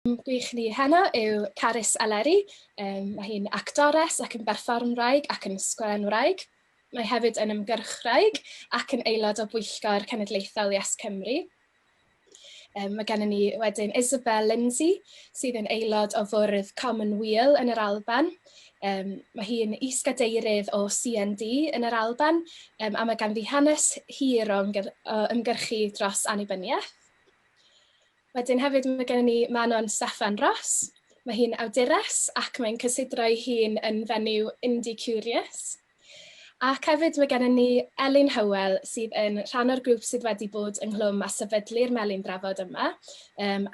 Gwych ni heno yw Carys Eleri. Mae hi'n actores ac yn berfformwraig ac yn sgwenwraig. Mae hefyd yn ymgyrchwraig ac yn aelod o Bwyllgor Cenedlaethol Yes Cymru. Mae gennym ni wedyn Isabel Lindsay, sydd yn aelod o fwrdd Common Weal yn yr Alban. Mae hi'n is-gadeirydd o CND yn yr Alban, a mae ganddi hanes hir o ymgyrchu dros annibyniaeth. Wedyn hefyd mae gennym ni Manon Steffan Ros. Mae hi'n awdures ac mae'n cysidro ei hun yn fenyw indie curious. Ac hefyd mae gennym ni Elin Hywel sydd yn rhan o'r grŵp sydd wedi bod ynghlwm â sefydlu'r melin drafod yma,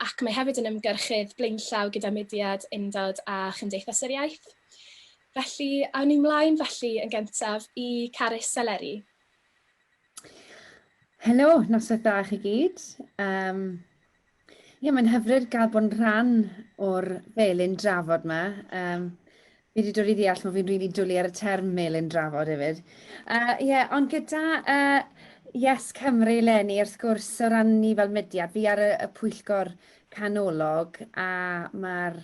ac mae hefyd yn ymgyrchydd blaenllaw gyda mudiad Undod a Chymdeithas yr Iaith. Felly, awn ni mlaen felly yn gyntaf i Carys Eleri. Helo, noswaith dda i chi gyd. Um, ie, mae'n hyfryd gael bod yn rhan o'r felin drafod yma. Um, fi wedi dod i ddeall bod fi'n rili really dwlu ar y term melin drafod hefyd. Ie, yeah, ond gyda Yes Cymru eleni, wrth gwrs, o ran ni fel mudiad, fi ar y, y pwyllgor canolog a mae'r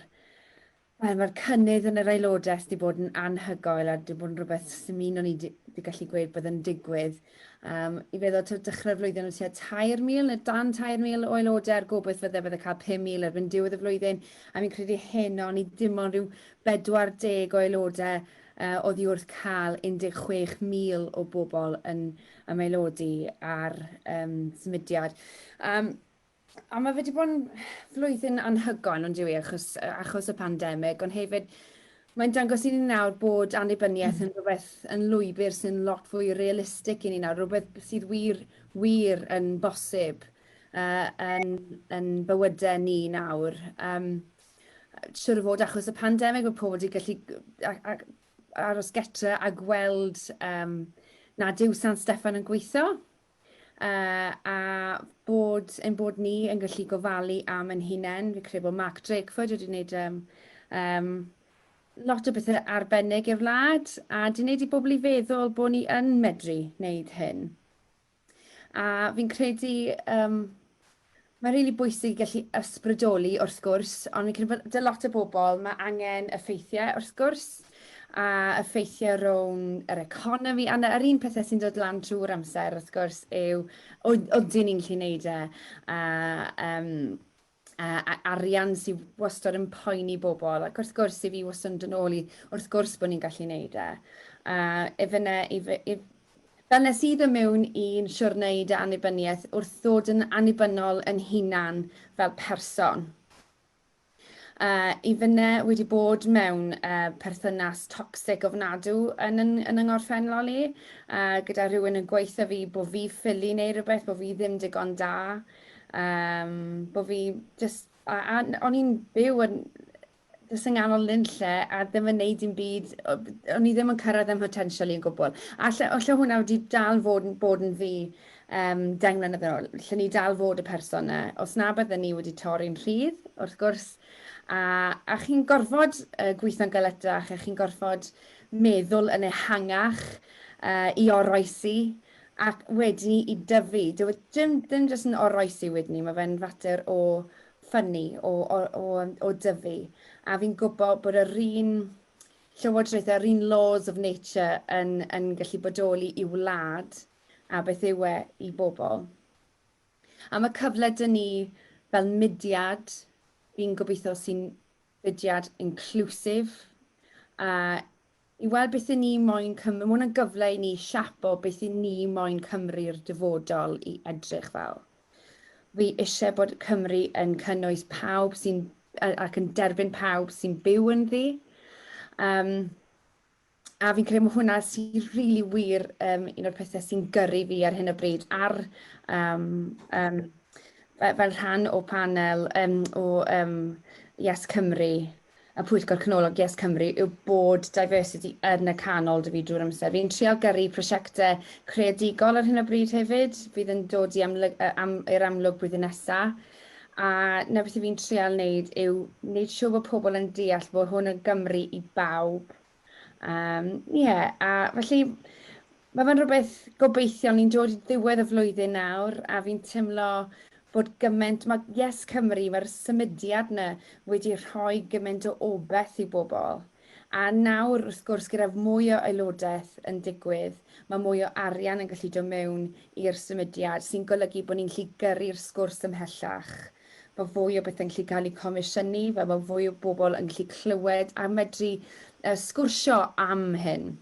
Wel, mae'r cynnydd yn yr aelodaeth 'di bod yn anhygoel a 'di bod yn rhywbeth sy'n un o'n i 'di gallu gweud bydd yn digwydd. I feddwl taw dechrau'r flwyddyn oedd tua 3,000 neu dan 3,000 o aelodau a'r gobaith fydde bydde cael 5,000 erbyn diwedd y flwyddyn. A fi'n credu heno ni dim ond rhyw 40 o aelodau oddi wrth cael 16,000 o bobl yn ymaelodi ar symudiad. A mae fe wedi bod yn flwyddyn anhygoel, ond yw i, achos, achos y pandemig, ond hefyd mae'n dangos i ni nawr bod annibyniaeth yn rhywbeth, yn lwybr sy'n lot fwy realistig i ni nawr, rhywbeth sydd wir, wir yn bosib yn, yn bywydau ni nawr. Siwr o fod achos y pandemig, mae pobl wedi gallu aros getre a gweld nad yw San Steffan yn gweithio. A bod ein bod ni yn gallu gofalu am ein hunain. Fi'n credu bod Mark Drakeford wedi gwneud um, lot o bethau arbennig i'r wlad a wedi gwneud i bobl i feddwl bod ni yn medru wneud hyn. A fi'n credu um, Mae'n rili bwysig i gallu ysbrydoli wrth gwrs, ond fi'n credu bod 'da lot o bobl mae angen y ffeithiau wrth gwrs, a y ffeithiau rownd yr economi, a 'na yr un pethau sy'n dod lan trwy'r amser wrth gwrs yw odyn ni'n gallu wneud e, a yym a a arian sydd wastad yn poeni bobl, ac wrth gwrs i fi wastad yn dod nôl i wrth gwrs bod ni'n gallu wneud e. A ife 'na ife if Fel nes i ddod mewn i'n siwrne i dy annibyniaeth wrth ddod yn annibynnol yn hunan fel person. I finne wedi bod mewn perthynas toxic ofnadw yn yn yn 'y ngorffennol i, gyda rhywun yn gweutho fi bo' fi ffili neud rhywbeth, bo' fi ddim digon da, bo' fi jyst a a o'n i'n byw yn jyst yng nghanol nunlle a ddim yn neud dim byd, o'n i ddim yn cyrraedd 'y mhotensial i o gwbl. A lle, lle hwnna wedi dal fod yn, bod yn fi 10 mlynedd yn ôl, lle ni dal fod y person 'na. Os na bydden ni wedi torri'n rhydd, wrth gwrs, a chi'n gorfod gweithio'n galetach, a chi'n gorfod meddwl yn ehangach i oroesi, ac wedyn i dyfu. Dyw e dim, dim jyst yn oroesi wedyn ni, mae fe'n fater o ffynnu, o, o, o, o dyfu. A fi'n gwybod bod yr un llywodraethau, yr un laws of nature yn, yn gallu bodoli i wlad a beth yw e i bobl. A mae cyfle dyn ni fel mudiad, fi'n gobeithio sy'n fudiad inclusive, a i weld beth i ni moyn Cymru, mae hwn yn gyfle i ni siapo beth i ni moyn Cymru'r dyfodol i edrych fel. Fi eisiau bod Cymru yn cynnwys pawb sy'n ac yn derbyn pawb sy'n byw ynddi. A fi'n credu mae hwnna sy'n rili really wir un o'r pethau sy'n gyrru fi ar hyn o bryd ar um, fel rhan o panel o Yes Cymru y Pwyllgor Canolog Yes Cymru yw bod diversity yn y canol 'da fi drwy'r amser. Fi'n trial gyrru prosiectau creadigol ar hyn o bryd hefyd, fydd yn dod i amlyg, am, i'r amlwg blwyddyn nesa. A 'na beth fi'n trial wneud yw wneud siŵr bod pobl yn deall bod hwn yn Gymru i bawb. Yeah, a felly mae fe'n rhywbeth gobeithio, ni'n dod i ddiwedd y flwyddyn nawr a fi'n teimlo Bod gymaint, mae Yes Cymru, mae'r symudiad yna wedi rhoi gymaint o obaith i bobl. A nawr, wrth gwrs, gyda mwy o aelodaeth yn digwydd, mae mwy o arian yn gallu dod mewn i'r symudiad, sy'n golygu bod ni'n gallu gyrru'r sgwrs ymhellach. Mae fwy o bethau'n gallu cael eu comisiynu, fel mae fwy o bobl yn gallu clywed a medru sgwrsio am hyn.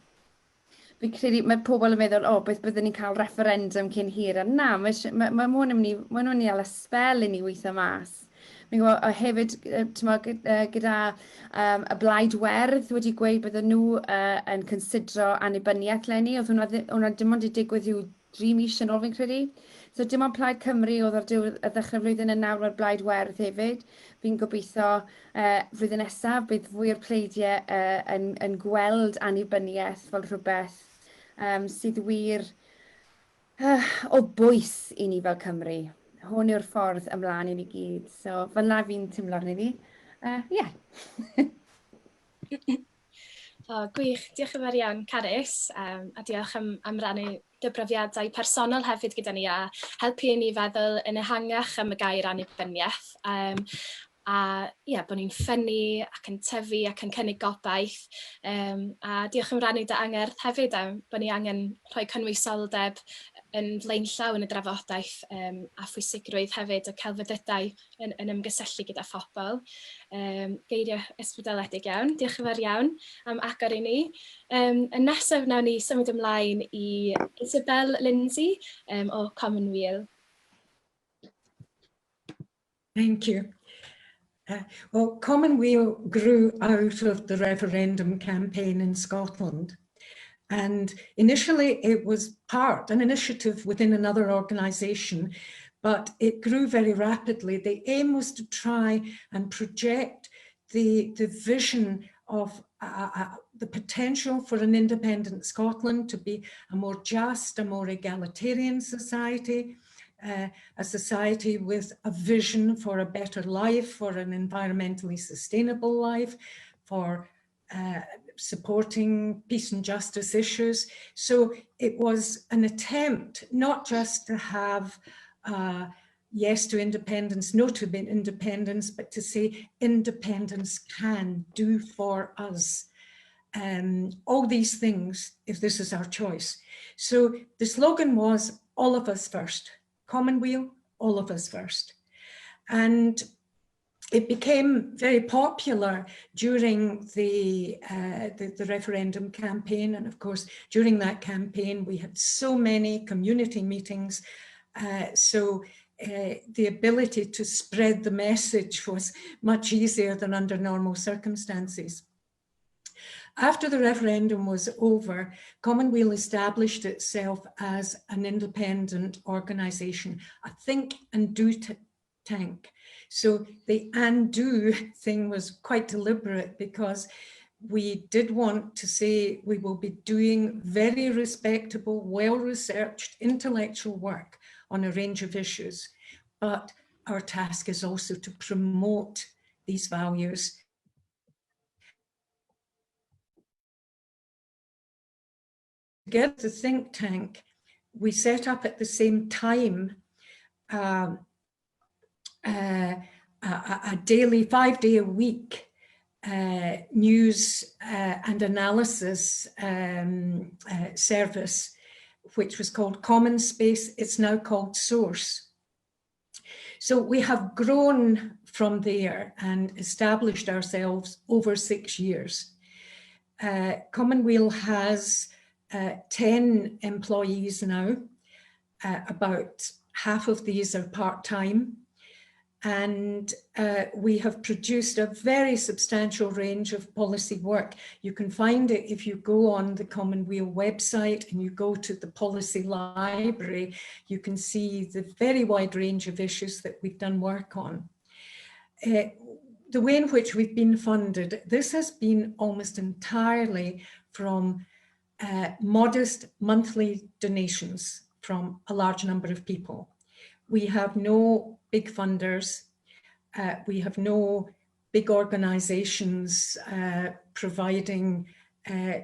Fi'n credu mae pobl yn meddwl, "O, beth byddwn ni'n cael referendum cyn hir?" A na, mae hwn yn mynd i, mae hwn yn mynd i ala sbel i ni weithio mas. Fi'n gwybod, a hefyd, t'mod, gyda y Blaid Werdd wedi gweud bydden nhw yn considro annibyniaeth leni, oedd hwnna dim ond 'di digwydd rhyw 3 mis yn ôl, fi'n credu. So dim ond Plaid Cymru oedd ar diwedd y ddechrau flwyddyn yn nawr mae'r Blaid Werdd hefyd. Fi'n gobeithio flwyddyn nesaf bydd fwy o'r pleidiau yn gweld annibyniaeth fel rhywbeth sydd wir o bwys i ni fel Cymru. Hwn yw'r ffordd ymlaen i ni gyd. So fel 'na fi'n teimlo arni fi. Yeah. O, gwych. Diolch yn fawr iawn, Carys, a diolch am rannu dy brofiadau personol hefyd gyda ni a helpu ni feddwl yn ehangach am y gair annibyniaeth. A ie, bod ni'n ffynnu ac yn tyfu ac yn cynnig gobaith. A diolch am rannu dy angerdd hefyd am bod ni angen rhoi cynwysoldeb yn flaenllaw yn y drafodaeth a phwysigrwydd hefyd y celfyddydau yn ymgysylltu gyda phobl. Geiriau ysbrydoledig iawn. Diolch yn fawr iawn am agor i ni. Yn nesaf wnawn ni symud ymlaen i Isabel Lindsay o Common Weal. Thank you. Well, Common Weal grew out of the referendum campaign in Scotland. And initially it was part, an initiative within another organisation, but it grew very rapidly. The aim was to try and project the vision of the potential for an independent Scotland to be a more just, a more egalitarian society, a society with a vision for a better life, for an environmentally sustainable life, for supporting peace and justice issues. So it was an attempt not just to have yes to independence, no to independence, but to say independence can do for us all these things if this is our choice. So the slogan was "All of us first." Common Weal, all of us first. And it became very popular during the referendum campaign. And of course, during that campaign, we had so many community meetings. So the ability to spread the message was much easier than under normal circumstances. After the referendum was over, Common Weal established itself as an independent organisation, a think and do tank. So the "and do" thing was quite deliberate because we did want to say we will be doing very respectable, well-researched intellectual work on a range of issues. But our task is also to promote these values. Get the think tank, we set up at the same time a daily, 5 day a week news and analysis service, which was called Common Space. It's now called Source. So we have grown from there and established ourselves over 6 years. Common Weal has 10 employees now. About half of these are part-time. And we have produced a very substantial range of policy work. You can find it if you go on the Common Weal website and you go to the policy library, you can see the very wide range of issues that we've done work on. The way in which we've been funded, this has been almost entirely from modest monthly donations from a large number of people. We have no big funders. We have no big organizations providing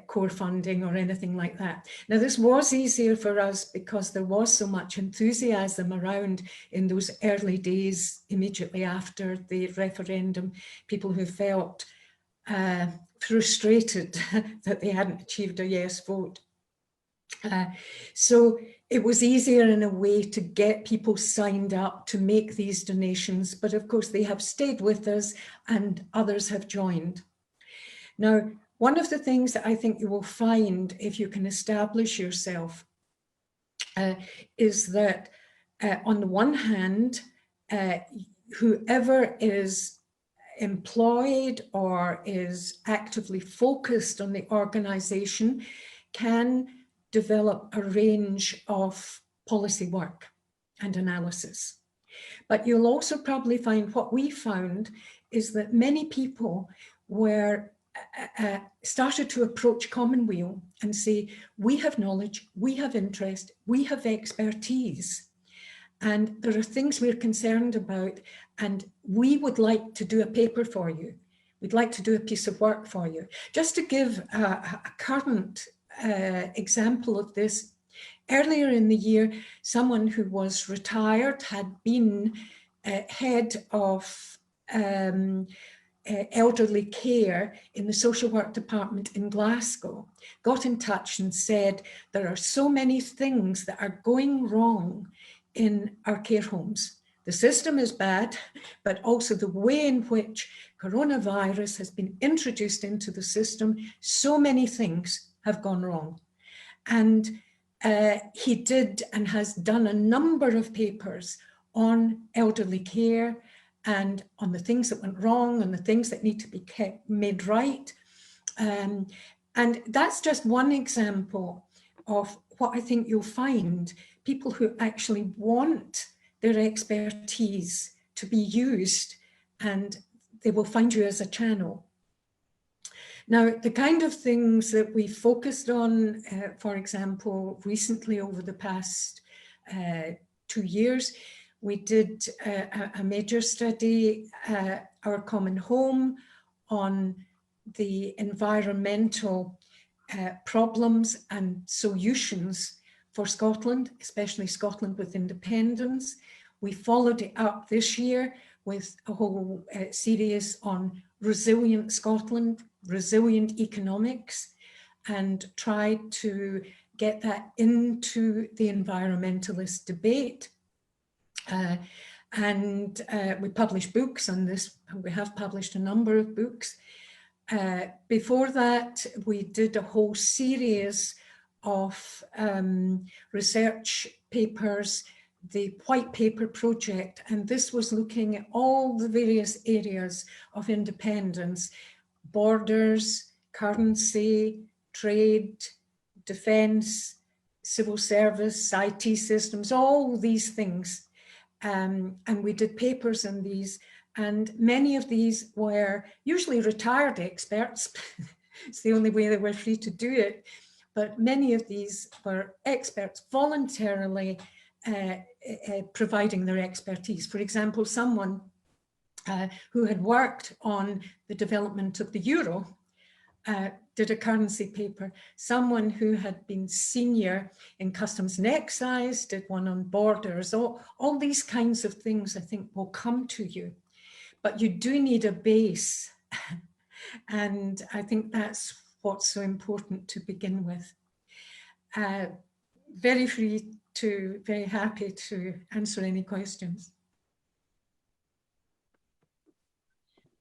core funding or anything like that. Now, this was easier for us because there was so much enthusiasm around in those early days immediately after the referendum, people who felt frustrated that they hadn't achieved a yes vote. So it was easier in a way to get people signed up to make these donations, but of course they have stayed with us and others have joined. Now, one of the things that I think you will find if you can establish yourself is that on the one hand, whoever is employed or is actively focused on the organization can develop a range of policy work and analysis. But you'll also probably find what we found is that many people were started to approach Commonweal and say, we have knowledge, we have interest, we have expertise, and there are things we're concerned about, and we would like to do a paper for you. We'd like to do a piece of work for you. Just to give a current example of this, earlier in the year, someone who was retired had been head of elderly care in the social work department in Glasgow, got in touch and said, there are so many things that are going wrong in our care homes. The system is bad, but also the way in which coronavirus has been introduced into the system, so many things have gone wrong. And he did and has done a number of papers on elderly care and on the things that went wrong and the things that need to be kept made right. And that's just one example of what I think you'll find, people who actually want their expertise to be used, and they will find you as a channel. Now, the kind of things that we focused on, for example, recently over the past 2 years, we did a major study, Our Common Home, on the environmental problems and solutions for Scotland, especially Scotland with independence. We followed it up this year with a whole series on resilient Scotland, resilient economics, and tried to get that into the environmentalist debate. And we published books on this. We have published a number of books. Before that, we did a whole series of research papers, the White Paper Project, and this was looking at all the various areas of independence, borders, currency, trade, defence, civil service, IT systems, all these things. And we did papers on these, and many of these were usually retired experts. It's the only way they were free to do it. But many of these were experts voluntarily providing their expertise. For example, someone who had worked on the development of the euro did a currency paper. Someone who had been senior in customs and excise did one on borders. All these kinds of things, I think, will come to you. But you do need a base. And I think that's what's so important to begin with. Very free to, very happy to answer any questions.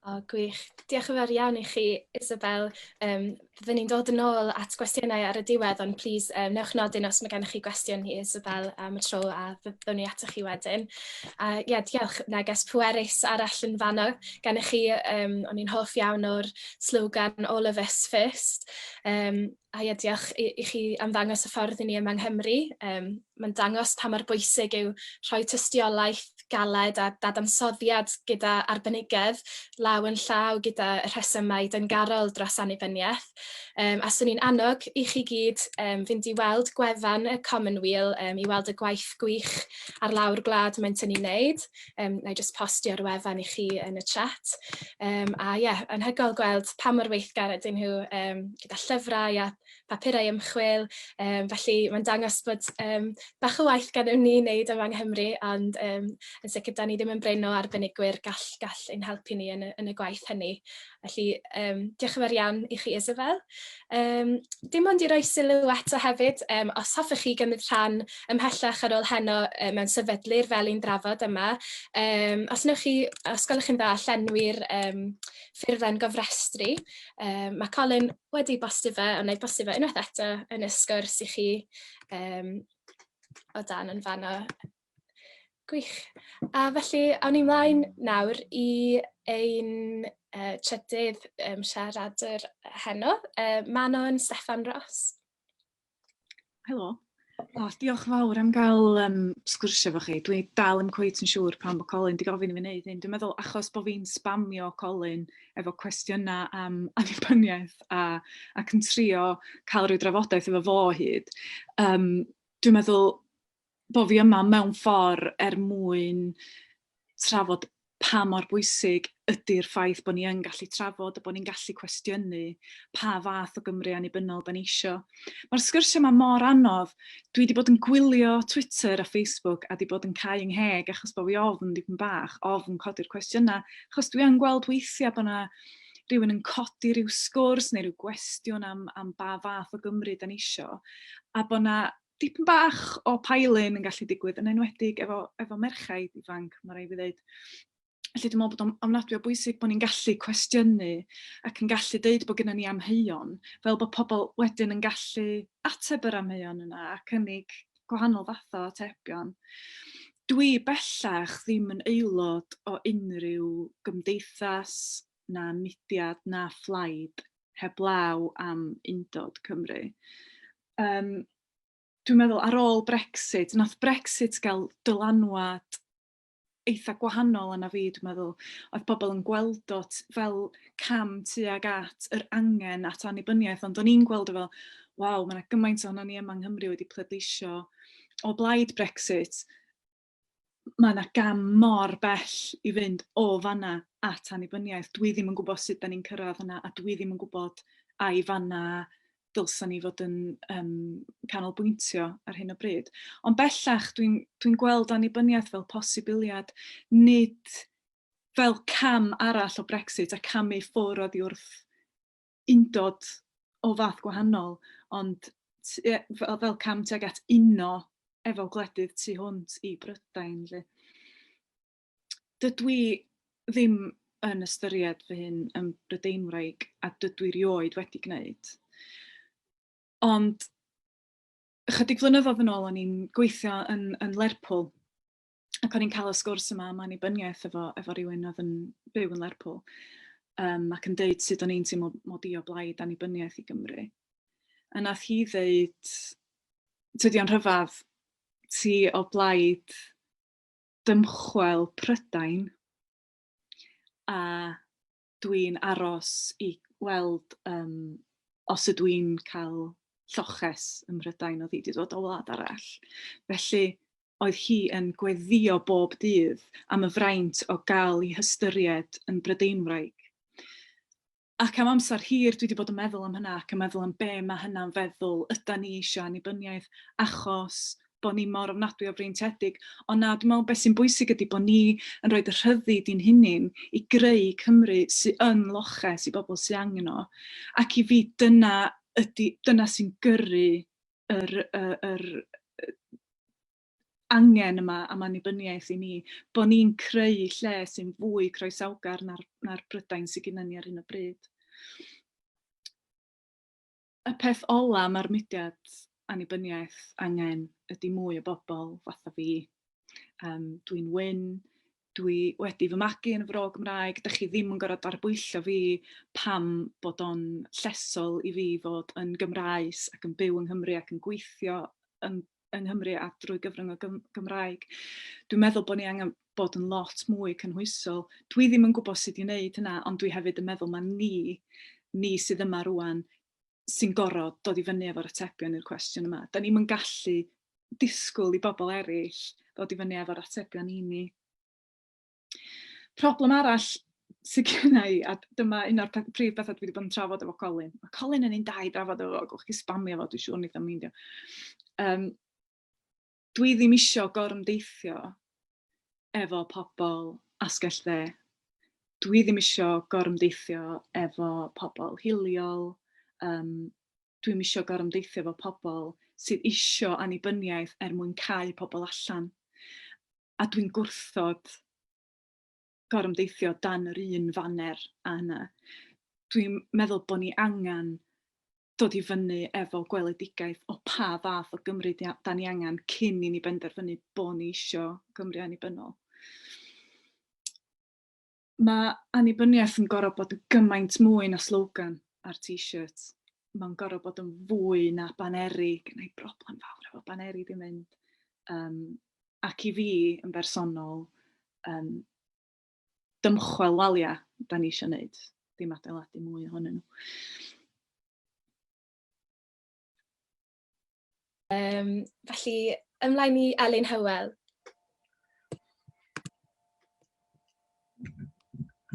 O, gwych. Diolch yn fawr iawn i chi, Isabel. Byddwn ni'n dod yn ôl at gwestiynau ar y diwedd, ond please, newch nodyn os mae gennych chi gwestiwn i Isabel am y tro a fyddwn ni atoch chi wedyn. A ie, yeah, diolch. Neges pwerus arall yn fanno gennych chi. O'n i'n hoff iawn o'r slogan "All of us first". A ie, diolch i chi am ddangos y ffordd i ni yma yng Nghymru. Mae'n dangos pa mor bwysig yw rhoi tystiolaeth galed a dadansoddiad gyda arbenigedd law yn llaw gyda y rhesymau dyngarol dros annibyniaeth. A swn i'n annog i chi gyd fynd i weld gwefan y Commonweal i weld y gwaith gwych ar lawr gwlad maent yn ei wneud. Na i jyst postio'r wefan i chi yn y chat. A ie, yeah, anhygoel gweld pa mor weithgar ydyn nhw gyda llyfrau a papurau ymchwil. Felly mae'n dangos bod bach o waith gan ni wneud yma yng Nghymru, ond yn sicr da ni ddim yn brin o arbenigwyr gall, gall ein helpu ni yn y, yn y gwaith hynny. Felly diolch yn fawr iawn i chi Isabel. Dim ond i roi sylw eto hefyd, os hoffech chi gymryd rhan ymhellach ar ôl heno mewn sefydlu'r felin drafod yma, os wnewch chi, os gwelwch chi'n dda, llenwi'r ffurflen gofrestru. Mae Colin wedi bostio fe, ond wna i bostio fe unwaith eto yn y sgwrs i chi o dan yn fanno. Gwych. A felly, awn ni mlaen nawr i ein trydydd siaradwr heno, Manon Steffan Ros. Helo. O, diolch yn fawr am gael sgwrsio efo chi. Dwi dal ddim cweit yn siŵr pam bod Colin 'di gofyn i fi wneud hyn. Dwi'n meddwl achos bod fi'n sbamio Colin efo cwestiynau am annibyniaeth a, ac yn trio cael rhyw drafodaeth efo fo o hyd. Dwi'n meddwl bo' fi yma mewn ffor' er mwyn trafod pa mor bwysig ydi'r ffaith bo' ni yn gallu trafod a bo' ni'n gallu cwestiynu pa fath o Gymru annibynnol 'dan ni isio. Ma'r sgyrsia 'ma mor anodd. Dwi 'di bod yn gwylio Twitter a Facebook a 'di bod yn cau 'yng ngheg achos bo' fi ofn dipyn bach, ofn codi'r cwestiyna', achos dwi yn gweld weithia' bo' 'na rhywun yn codi rhyw sgwrs neu ryw gwestiwn am am ba fath o Gymru 'dan ni isio, a bo' 'na dipyn bach o pile-in yn gallu digwydd, yn enwedig efo, efo merchaid ifanc, mae rhaid fi ddeud. Felly dwi'n meddwl bod o'n ofnadwy o bwysig bod ni'n gallu cwestiynu ac yn gallu deud bod gennym ni amheuon, fel bod pobl wedyn yn gallu ateb yr amheuon yna a cynnig gwahanol fathau o atebion. Dwi bellach ddim yn aelod o unrhyw gymdeithas na mudiad na phlaid heblaw am undod Cymru. Dwi'n meddwl ar ôl Brexit, nath Brexit gael dylanwad eitha gwahanol arna fi, dwi'n meddwl. Oedd pobl yn gweld o fel cam tuag at yr angen at annibyniaeth, ond o'n i'n gweld o fel, waw, mae yna gymaint ohono ni yma yng Nghymru wedi pleidleisio o blaid Brexit, mae yna gam mor bell i fynd o fanna at annibyniaeth. Dwi ddim yn gwybod sut da ni'n cyrraedd yna, a dwi ddim yn gwybod ai fanna dylsan ni fod yn canolbwyntio ar hyn o bryd. Ond bellach dwi'n dwi gweld annibyniaeth fel posibiliad, nid fel cam arall o Brexit a camu ffwrdd oddi wrth undod o fath gwahanol, ond ie, fel, fel cam tuag at uno efo gwledydd tu hwnt i Brydain. 'Lly. Dydw i ddim yn ystyried fy hun yn Brydeinwraig a dydw i rioed wedi gwneud. Ond ychydig flynyddoedd yn ôl o'n i'n gweithio yn, yn Lerpwl ac o'n i'n cael y sgwrs yma am annibyniaeth efo, efo rhywun oedd yn byw yn Lerpwl ac yn deud sut o'n i'n teimlo mod i o blaid annibyniaeth i Gymru. A nath hi ddeud, tydi o'n rhyfedd, ti o blaid dymchwel Prydain a dwi'n aros i weld os ydw i'n cael lloches ym Mhrydain, oedd hi 'di dod o wlad arall. Felly oedd hi yn gweddïo bob dydd am y fraint o gael ei hystyried yn Brydeinwraig. Ac am amser hir dwi 'di bod yn meddwl am hynna ac yn meddwl am be mae hynna'n feddwl, ydan ni eisiau annibyniaeth achos bod ni mor ofnadwy o freintiedig. Ond na, dwi'n meddwl beth sy'n bwysig ydy bod ni yn rhoi y rhyddid i'n hunain i greu Cymru sy yn loches i bobl sy angen o. Ac i fi dyna ydy, dyna sy'n gyrru yr, yr, yr angen yma am annibyniaeth i ni, bod ni'n creu lle sy'n fwy croesawgar na'r, na'r Brydain sydd gennym ni ar hyn o bryd. Y peth ola mae'r mudiad annibyniaeth angen ydy mwy o bobl fatha fi. Dwi'n wyn, dwi wedi fy magu yn y fro Gymraeg, dych chi ddim yn gorfod darbwyllo fi pam bod o'n llesol i fi fod yn Gymraes ac yn byw yng Nghymru ac yn gweithio yng, yng Nghymru a drwy gyfrwng y Gymraeg. Dwi'n meddwl bod ni angen bod yn lot mwy cynhwysol. Dwi ddim yn gwybod sut i wneud hynna, ond dwi hefyd yn meddwl mae ni, ni sydd yma rwan, sy'n gorfod dod i fyny efo'r atebion i'r cwestiwn yma. Da ni'm yn gallu disgwyl i bobl eraill ddod i fyny efo'r atebion i ni. Problem arall sydd genna i, a dyma un o'r prif bethau dwi wedi bod yn trafod efo Colin. Mae Colin yn un da i drafod efo fo, gwch chi spamio fo, dwi'n siŵr wneith o'n meindio. Um, dwi ddim isio gorymdeithio efo pobl asgell dde. Dwi ddim isio gorymdeithio efo pobl hiliol. Um, dwi'm isio gorymdeithio efo pobl sydd isio annibyniaeth er mwyn cau pobl allan. A dwi'n gwrthod gorymdeithio dan yr un faner â hynna. Dwi'n meddwl bod ni angen dod i fyny efo gweledigaeth o pa fath o Gymru da ni angen cyn i ni benderfynu bod ni isio Gymru annibynnol. Mae annibyniaeth yn gorfod bod yn gymaint mwy na slogan ar t-shirt. Mae'n gorfod bod yn fwy na baneri. Gen i broblem fawr efo baneri di mynd. Um, ac i fi, yn bersonol, um, dymchwel waliau da ni eisiau gwneud, dim adeiladu mwy ohonyn nhw. Um, felly, ymlaen i Elin Hywel.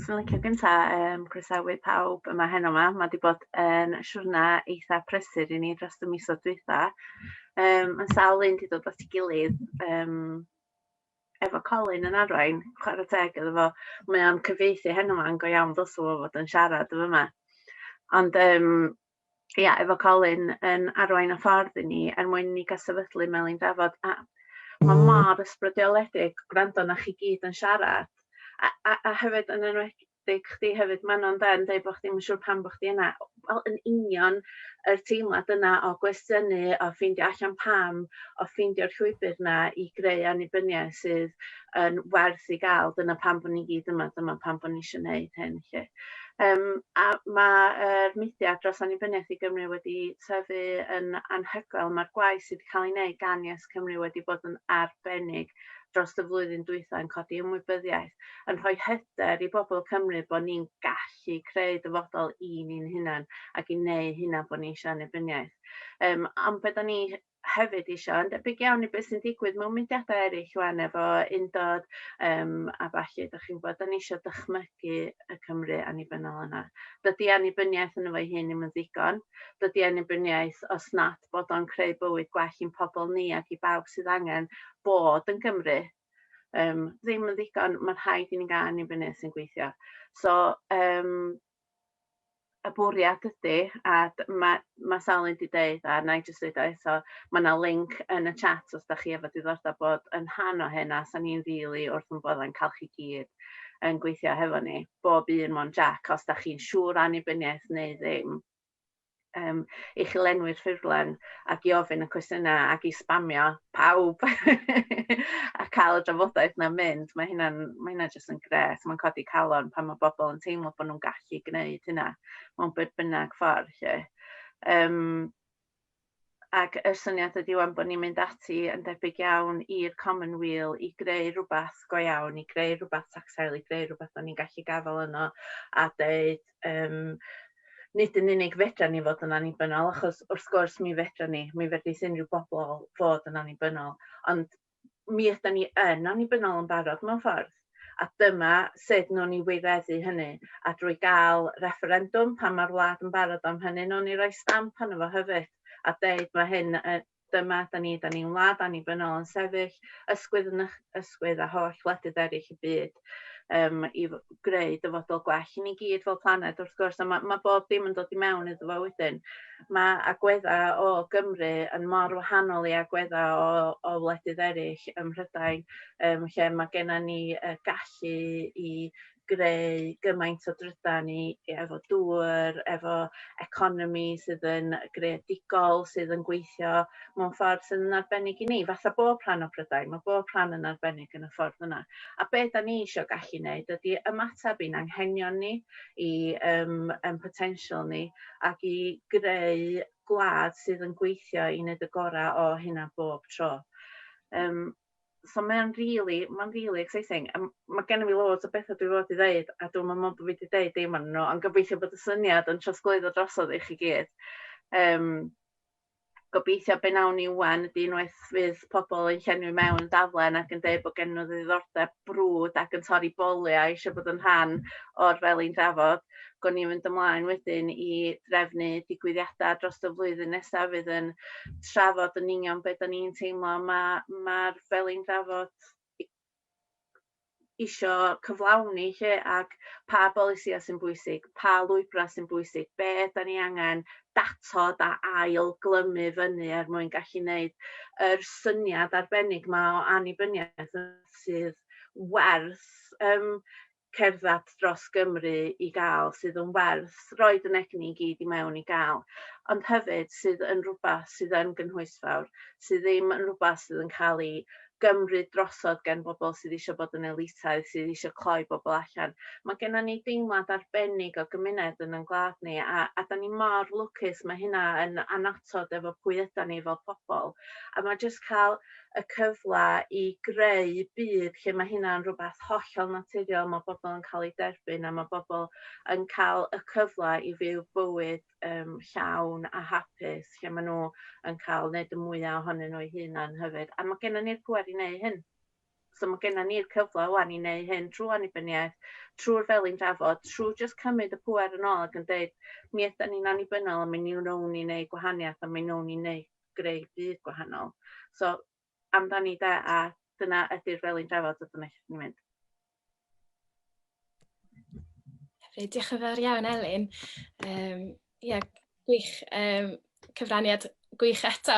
Swn licio gynta um, croesawu pawb yma heno yma. Mae wedi bod yn siwrna eitha prysur i ni dros y misoedd dwytha. Um, yn sawl un wedi dod at ei gilydd um, efo Colin yn arwain, chwarae teg iddo fo. Mae o'n cyfieithu heno yma yn go iawn ddylsa fo fod yn siarad efo yma. Ond um, ia, efo Colin yn arwain y ffordd i ni er mwyn i ni gael sefydlu Melin Drafod. A mae mor ysbrydoledig gwrando na chi gyd yn siarad. A, a, a hefyd yn enwedig chdi hefyd Manon de yn deud bod chdi'm yn siŵr pam bod chdi yna. Wel yn union yr teimlad yna o gwestiynu, o ffeindio allan pam, o ffeindio'r llwybr 'na i greu annibyniaeth sydd yn werth i gael. Dyna pam bod ni gyd yma, dyma pam bod ni eisiau gwneud hyn 'lly. Um, a mae'r mudiad dros annibyniaeth i Gymru wedi tyfu yn anhygoel. Mae'r gwaith sydd wedi cael ei wneud gan Yes Cymru wedi bod yn arbennig dros y flwyddyn dwytha yn codi ymwybyddiaeth, yn rhoi hyder i bobl Cymru bod ni'n gallu creu dyfodol i ni'n hunan ac i wneud hynna bod ni eisiau annibyniaeth. Um, ond be da ni hefyd eisiau, yn debyg iawn i beth sy'n digwydd mewn mudiadau eraill wan efo undod um, a falle, da chi'n gwybod, da ni eisiau dychmygu y Cymru annibynnol yna. Dydy annibyniaeth yn efo'i hun ddim yn ddigon. Dydy annibyniaeth os nad bod o'n creu bywyd gwell i'n pobl ni ac i bawb sydd angen bod yn Gymru um, ddim yn ddigon, mae'n rhaid i ni gael annibyniaeth sy'n gweithio. So, um, y bwriad ydy, a mae, mae sawl un wedi deud, a na i jyst dweud o eto, mae yna link yn y chat os da chi efo diddordeb bod yn rhan o hyn, a sa ni'n rili wrth yn boddau'n cael chi gyd yn gweithio hefo ni, bob un mon Jack, os da chi'n siŵr annibyniaeth neu ddim. um, i chi lenwi'r ffurflen ac i ofyn y cwestiynau ac i spamio pawb a cael y drafodaeth na mynd. Mae hynna'n mae hynna jyst yn gret. Mae'n codi calon pan mae bobl yn teimlo bod nhw'n gallu gwneud hynna mewn beth bynnag ffordd. Lle. Um, ac y syniad ydy wan bod ni'n mynd ati yn debyg iawn i'r Common Wheel i greu rhywbeth go iawn, i greu rhywbeth tactile, i greu rhywbeth o'n ni'n gallu gafael yno a deud um, nid yn unig fedra ni fod yn annibynnol, achos wrth gwrs mi fedra ni, mi fedrith unrhyw bobl fod yn annibynnol, ond mi ydy ni yn annibynnol yn barod mewn ffordd. A dyma sut wnawn ni wireddu hynny. A drwy gael refferendwm pan mae'r wlad yn barod am hynny, wnawn ni roi stamp arno fo hefyd a deud mae hyn dyma da ni, da ni'n wlad annibynnol yn sefyll ysgwydd yn ysgwydd a holl wledydd eraill y byd um, i greu dyfodol gwell i ni gyd fel planed wrth gwrs, a mae, mae bob dim yn dod i mewn iddo fo wedyn. Mae agweddau o Gymru yn mor wahanol i agweddau o, o wledydd eraill ym Mhrydain, um, lle mae gennym ni y gallu i greu gymaint o drydan i efo dŵr, efo economi sydd yn greadigol, sydd yn gweithio mewn ffordd sydd yn arbennig i ni, fatha bob rhan o Prydain, mae bob rhan yn arbennig yn y ffordd yna. A be da ni eisiau gallu wneud ydy ymateb i'n anghenion ni, i um, um potensial ni, ac i greu gwlad sydd yn gweithio i wneud y gorau o hynna bob tro. Um, so mae'n really, mae'n really exciting. A mae gennym fi loads o bethau dwi fod i ddeud, a dwi'n meddwl bod fi wedi deud dim ond nhw, ond gobeithio bod y syniad yn trosglwyddo drosodd i chi gyd. Gobeithio be nawn ni ŵan ydy unwaith fydd pobl yn llenwi mewn daflen ac yn deud bod gen nhw ddiddordeb brwd ac yn torri boliau eisiau bod yn rhan o'r felin drafod, gawn ni fynd ymlaen wedyn i drefnu digwyddiadau dros y flwyddyn nesaf fydd yn trafod yn union be da ni'n teimlo mae'r ma felin drafod isio cyflawni 'lly ac pa bolisïau sy'n bwysig, pa lwybrau sy'n bwysig, be da ni angen datod a ail glymu fyny er mwyn gallu wneud yr syniad arbennig 'ma o annibyniaeth sydd werth cerdded dros Gymru i gael, sydd yn werth roid yn egni i gyd i mewn i gael, ond hefyd sydd yn rhywbeth sydd yn gynhwysfawr, sydd ddim yn rhywbeth sydd yn cael ei gymryd drosodd gen bobl sydd eisiau bod yn elitaidd, sydd eisiau cloi bobl allan. Mae gennym ni deimlad arbennig o gymuned yn ein gwlad ni, a da ni mor lwcus, mae hynna yn annatod efo pwy ydan ni fel pobl. A mae jyst cael y cyfle i greu byd lle mae hynna'n rhywbeth hollol naturiol, mae bobl yn cael eu derbyn a mae bobl yn cael y cyfle i fyw bywyd llawn a hapus lle maen nhw yn cael wneud y mwyaf ohonyn nhw eu hunain hefyd. A mae gennym ni'r pŵer i wneud hyn. So mae gennym ni'r cyfle wan i wneud hyn trwy annibyniaeth, trwy'r felin drafod, trwy jyst cymryd y pŵer yn ôl ac yn deud mi ydan ni'n annibynnol a mi wnawn ni wneud gwahaniaeth a mi wnawn ni wneud greu byd gwahanol. So amdani de, a dyna ydy'r felin drafod a dyna lle ni'n mynd. Hyfryd, diolch yn fawr iawn Elin. Ie, gwych, cyfraniad gwych eto.